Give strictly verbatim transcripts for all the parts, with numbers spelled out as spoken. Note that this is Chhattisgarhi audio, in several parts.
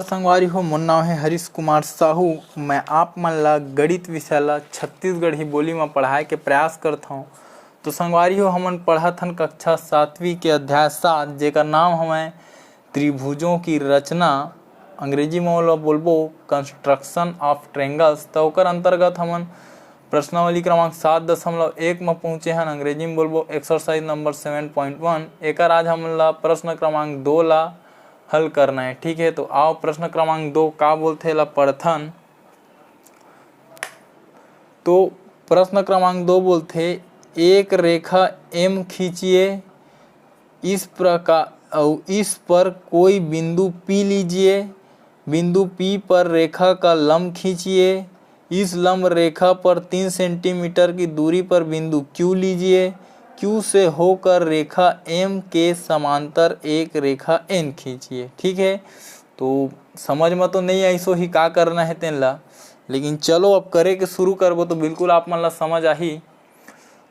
संगवारी हो, मोर नाव हे हरीश कुमार साहू। मैं आप मन ला गणित विषय ला छत्तीसगढ़ी बोली म पढ़ाए के प्रयास करत हौं। तो संगवारी हो, हमन पढ़त हन कक्षा सातवीं के अध्याय सात, जेकर नाम हवय त्रिभुजों की रचना। अंग्रेजी म ओला बोलबो construction of triangles। त ओकर अंतर्गत हमन प्रश्नावली क्रमांक सात दशमलव एक म पहुँचे हन, अंग्रेजी म बोलबो exercise number seven point one। एकर आज हमन ला प्रश्न क्रमांक दो ला हल करना है, ठीक है। तो आओ, प्रश्न क्रमांक दो का बोलथे, ला पढ़थन। तो प्रश्न क्रमांक दो बोलथे, एक रेखा एम खींचिए, इस प्रकार, और इस पर कोई बिंदु पी लीजिए। बिंदु पी पर रेखा का लंब खींचिए। इस लंब रेखा पर तीन सेंटीमीटर की दूरी पर बिंदु क्यू लीजिए। क्यू से होकर रेखा एम के समांतर एक रेखा एन खींचिए। ठीक है, तो समझ में तो नहीं आइस होही का करना है तेन ला, लेकिन चलो, अब करे के शुरू करबो तो बिल्कुल आप मन ला समझ आही।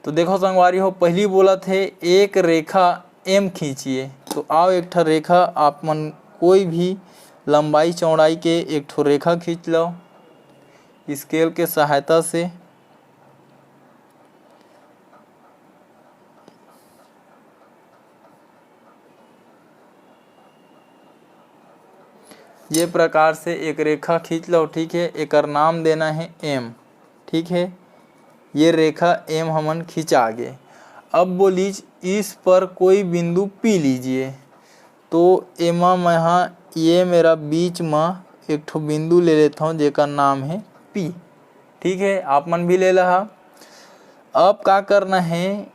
तो देखो संगवारी हो, पहली बोलत हे एक रेखा एम खींचिए। तो आओ, एक ठा रेखा, आप मन कोई भी लंबाई चौड़ाई के एक ठो रेखा खींच लो स्केल के सहायता से। ये प्रकार से एक रेखा खींच लो, ठीक है। एकर नाम देना है एम, ठीक है। ये रेखा एम हमन खिंचा गे। अब बोलिच, इस पर कोई बिंदु पी लीजिए। तो एमा मैं हा ये मेरा बीच म एक ठो बिंदु ले लेथौं, जेकर नाम है पी। ठीक है, आप मन भी ले लहा। अब का करना है,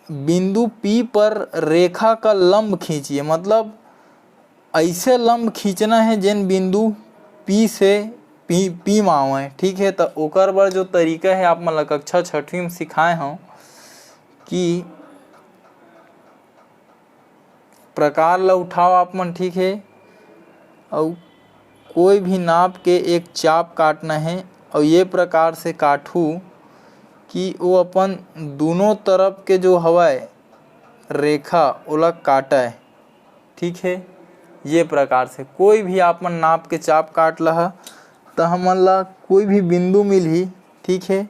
बिंदु पी पर रेखा का लंब खींचिए, मतलब ऐसे लंब खींचना है जेन बिंदु पी से पी, पी म आवय। ठीक है, तो ओकर बर जो तरीका है, आप मन ला कक्षा छठवीं में सिखाए हौं कि प्रकार ला उठाओ आप मन, ठीक है, अउ कोई भी नाप के एक चाप काटना है, अउ ये प्रकार से काटू कि वो अपन दोनों तरफ के जो हवय रेखा, ओला काटय। ठीक है, ये प्रकार से कोई भी आप मन नाप के चाप काट लहा, त हमन ला कोई भी बिंदु मिलही। ठीक है,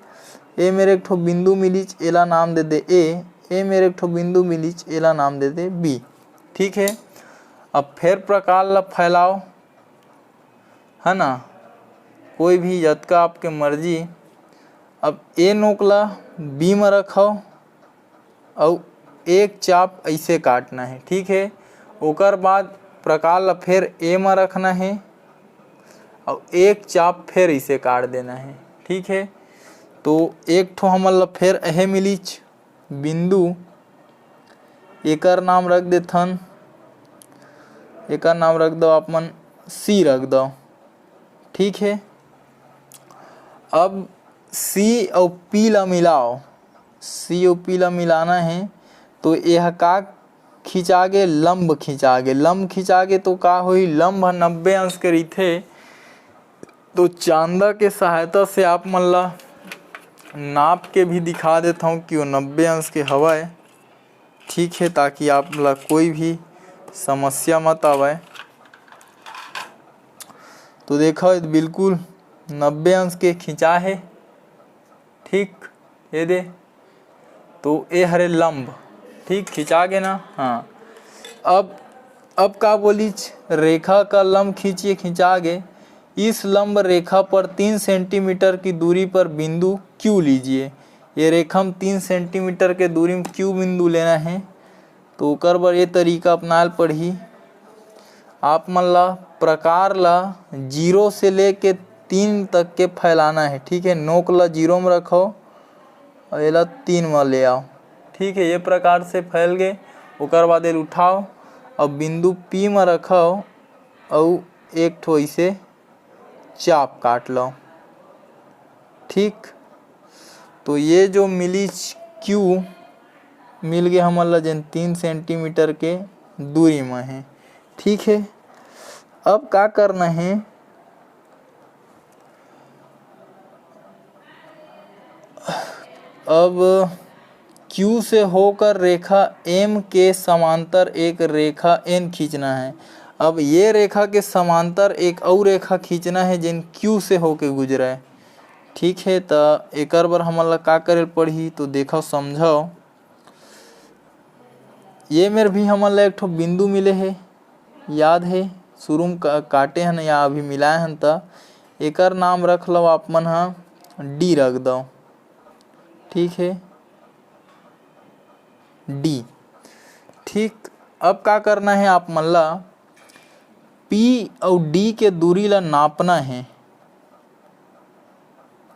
ए मेर एक ठो बिंदु मिलिच, एला नाम दे दे ए। ए मेर एक ठो बिंदु मिलिच, एला नाम दे दे बी। ठीक है, अब फेर प्रकार ला फैलाओ, है ना, कोई भी जतका आपके मर्जी। अब ए नोक ला बी म रखव, अउ एक चाप ऐसे काटना है। ठीक है, ओकर बाद प्रकार ला फेर ए म रखना है, अउ एक चाप फेर इसे काट देना है। ठीक है, तो एक ठो हमन ला फेर एहे मिलिच बिंदु, एकर नाम रख देथन, एकर नाम रख दो आप मन, सी रख दो। ठीक है, अब सी अउ पी ला मिलाओ, सी अउ पी ला मिलाना है। तो यह का खिंचा गे? लंब खिंचा गे। लंब खिंचा गे तो का होही? लंब ह नब्बे अंश के रहिथे। तो चांदा के सहायता से आप मन ला नाप के भी दिखा देथौं कि वो नब्बे अंश के हवय। ठीक है, ताकि आप ला कोई भी समस्या मत आवय। तो देखो, ये बिल्कुल नब्बे अंश के खिंचा है। ठीक, ये दे, तो ये हरे लंब, ठीक, खिंचा गे ना। हाँ, अब अब का बोलिच, रेखा का लंब खींचिए, खिंचा गे। इस लंब रेखा पर तीन सेंटीमीटर की दूरी पर बिंदु क्यू लीजिए। ये रेखा में तीन सेंटीमीटर के दूरी में क्यू बिंदु लेना है। तो ओकर बर ये तरीका अपनाए ल पड़ही। आप मन ला प्रकार ला जीरो से लेके तीन तक के फैलाना है। ठीक है, नोक ला जीरो में रखो और एला तीन में ले आओ। ठीक है, ये प्रकार से फैल गए। ओकर बाद एल उठाओ और बिंदु पी में रखो और एक ठो इसे चाप काट लो। ठीक, तो ये जो मिलिच क्यू मिल गए हमन ला, जेन तीन सेंटीमीटर के दूरी में है। ठीक है, अब का करना है, अब क्यू से होकर रेखा एम के समांतर एक रेखा एन खींचना है। अब ये रेखा के समांतर एक अउ रेखा खींचना हे, जेन Q से होके गुजरय। ठीक हे, त एकर बर हमन ला का करे ल पड़ही, तो देखव, समझव। ये मेर भी हमन ला एक ठो बिंदु मिले हे, याद हे, शुरू म का-, काटे हन या अभी मिलाए हन, त एकर नाम रख लव आप मन ह, D रख दव। ठीक हे, D। ठीक, अब का करना हे आप मन ला, P अउ D के दूरी ला नापना हे।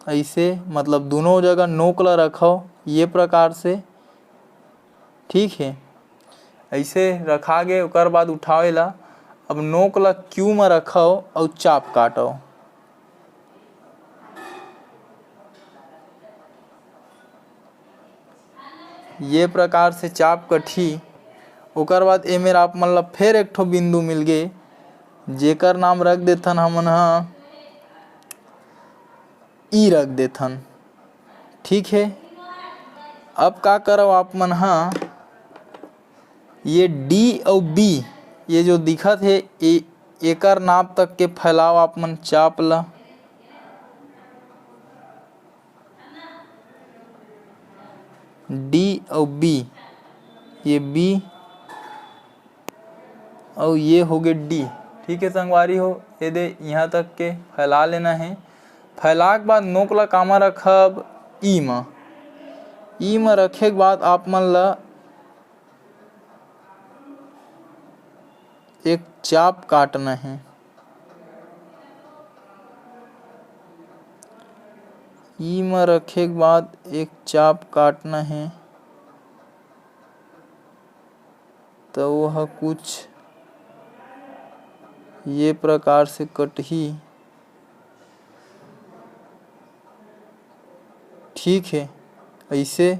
ऐसे, मतलब, दोनों जगह नोक ला रखव ये प्रकार से। ठीक हे, ऐसे रखा गे, ओकर बाद उठाव एला। अब नोक ला Q म रखव अउ चाप काटव। ये प्रकार से चाप कटही। ओकर बाद ए मेर आप मन ला फेर एक ठो बिंदु मिल गे, जेकर नाम रख देथन हमन ह, E रख देथन। ठीक हे, अब का करव आप मन ह, ये D अउ B, ये जो दिखत हे, ए-, एकर नाप तक के फैलाव आप मन चाप ला। D अउ B, ये B अउ ये होगे D। ठीक हे संगवारी हो, ये दे इहाँ तक के फैला लेना हे। फैला के बाद नोक ला कामा रखब, E म। E म रखे के बाद आप मन ला एक चाप काटना हे। E म रखे के बाद एक चाप काटना हे, त वो ह कुछ ये प्रकार से कटही। ठीक हे, ऐसे।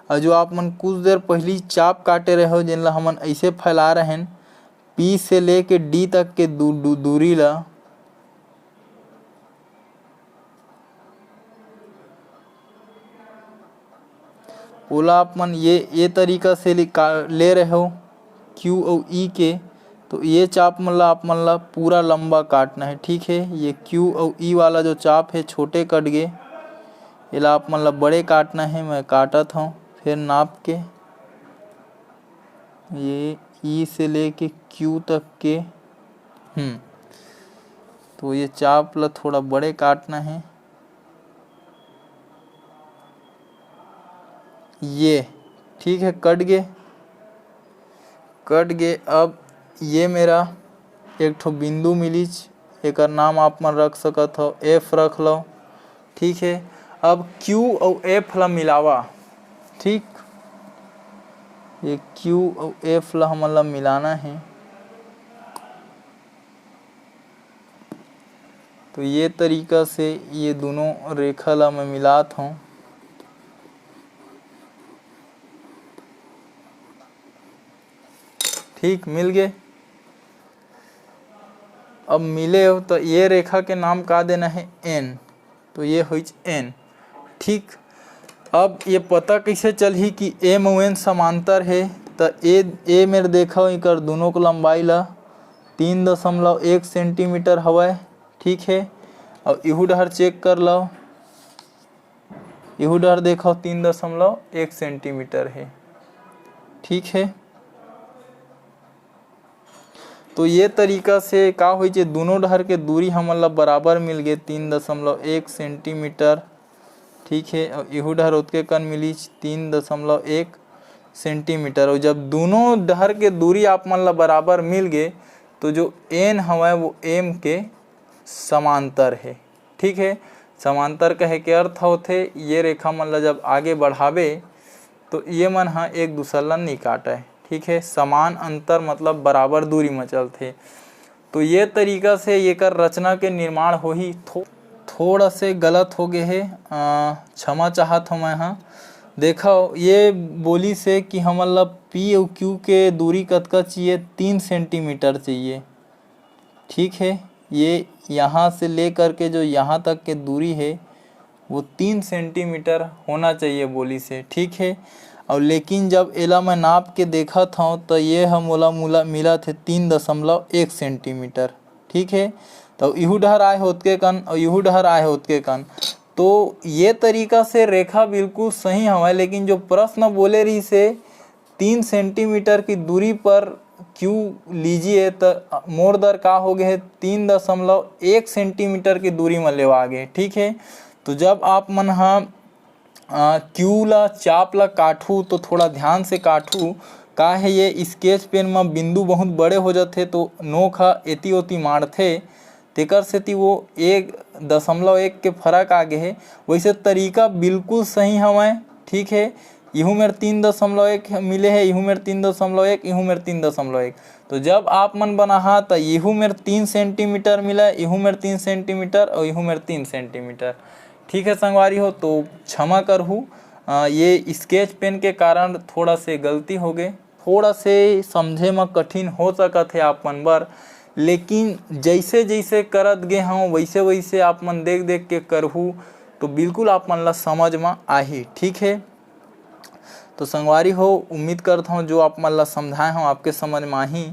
अउ जो आप मन कुछ देर पहिली चाप काटे रहे हो, जेन ला हमन ऐसे फैला रहेन, P से लेके D तक के दू-, दू-, दूरी ला, ओला आप मन ये, ये तरीका से लिका-, ले रहे हो Q अउ E के, तो ये चाप मन ला आप मन ला पूरा लंबा काटना हे। ठीक हे, ये Q अउ E वाला जो चाप हे, छोटे कट गे, एला आप मन ला बड़े काटना हे। मैं काटत हौं, फिर नाप के ये E से लेके Q तक के, हम्म, तो ये चाप ला थोड़ा बड़े काटना हे। ये ठीक हे, कट गे, कट गे। अब ये मेरा एक ठो बिंदु मिलिच, एकर नाम आप मन रख सकत हो, F रख लो। ठीक हे, अब Q अउ F ला मिलावा। ठीक, ये Q अउ F ला हमन ला मिलाना हे। तो ये तरीका से ये दोनों रेखा ला मैं मिलात हूँ। ठीक, मिल गए। अब मिले हो तो ये रेखा के नाम का देना है? एन। तो ये होइच एन। ठीक, अब ये पता कैसे चलही कि एम अउ एन समांतर हे? तो ए, ए मेर देखो, एकर दोनों के लंबाई ला तीन दशमलव एक सेंटीमीटर हवय। ठीक है, और इहू डहर चेक कर लो, इहू डहर देखो, तीन दशमलव एक सेंटीमीटर है। ठीक है, तो ये तरीका से का होइचे, दोनों डहर के दूरी हमन ला बराबर मिल गए, तीन दशमलव एक सेंटीमीटर। ठीक है, और इहू डहर ओतके कन मिलीच, तीन दशमलव एक सेंटीमीटर। और जब दोनों डहर के दूरी आप मन ला बराबर मिल गए, तो जो एन हवय, वो एम के समांतर है। ठीक है, समांतर कहे के अर्थ होथे, ये रेखा मन ला जब आगे बढ़ाबे, तो ये मन ह एक दूसर ला नहीं काटय। ठीक है, समान अंतर मतलब बराबर दूरी म चलथे। तो ये तरीका से एकर रचना के निर्माण होही। थो-, थोड़ा से गलत हो गए हे, अ, क्षमा चाहत हूँ मैं ह। देखो, ये बोली से कि हमन ला पी अउ क्यू के दूरी कतका चाहिए? तीन सेंटीमीटर चाहिए। ठीक है, ये यहाँ से ले करके जो यहाँ तक के दूरी है, वो तीन सेंटीमीटर होना चाहिए बोली से। ठीक है, अउ लेकिन जब एला मैं नाप के देखत हौं, त ये ह मोला मुला मिलत हे तीन दशमलव एक सेंटीमीटर। ठीक हे, तो इहू डहर आए होतके कन अउ इहू डहर आए होतके कन। तो ये तरीका से रेखा बिल्कुल सही हवय, लेकिन जो प्रश्न बोले रहिस हे तीन सेंटीमीटर की दूरी पर क्यू लीजिए, त मोर दर का हो गए हे, तीन दशमलव एक सेंटीमीटर की दूरी में लेवा गे। ठीक है, तो जब आप मन ह क्यू ला, चाप ला काटू तो थोड़ा ध्यान से काटू, का है ये स्केच पेन में बिंदु बहुत बड़े हो जाथे तो नोक ह एती ओती माड़थे, तेकर सेती वो एक दशमलव एक के फर्क आ गे हे। वैसे तरीका बिल्कुल सही हवय। ठीक है, इहू मेर तीन दशमलव एक मिले हे, इहू मेर तीन दशमलव एक, इहू मेर तीन दशमलव एक। तो जब आप मन बनाहा त इहू मेर तीन सेंटीमीटर मिला, इहू मेर तीन सेंटीमीटर और इहू मेर तीन सेंटीमीटर। ठीक है संगवारी हो, तो क्षमा करहू, ये स्केच पेन के कारण थोड़ा से गलती हो गए, थोड़ा से समझे म कठिन हो सकत है आप मन बर, लेकिन जैसे जैसे करत गे हूँ वैसे वैसे आप मन देख देख के करहू तो बिल्कुल आप मन ला समझ म आही। ठीक है, तो संगवारी हो, उम्मीद करत हूँ जो आप मन ला समझाए हूँ आपके समझ म आही।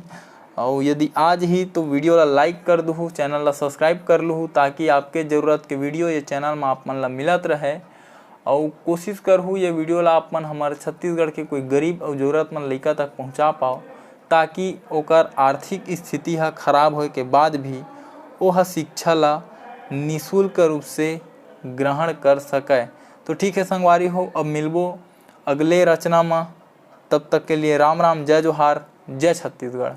और यदि आज ही तो वीडियो ला लाइक कर दूहू, चैनल ला सब्सक्राइब कर लूहू, ताकि आपके ज़रूरत के वीडियो ये चैनल में आप मन ला मिलत रहे। और कोशिश करहू ये वीडियो ला आप मन हमारे छत्तीसगढ़ के कोई गरीब और ज़रूरतमंद लइका तक पहुँचा पाओ, ताकि ओकर आर्थिक स्थिति ह खराब होए के बाद भी ओह शिक्षा ला निशुल्क रूप से ग्रहण कर सके। तो ठीक है संगवारी हो, अब मिलबो अगले रचना में। तब तक के लिए राम राम, जय जोहार, जय छत्तीसगढ़।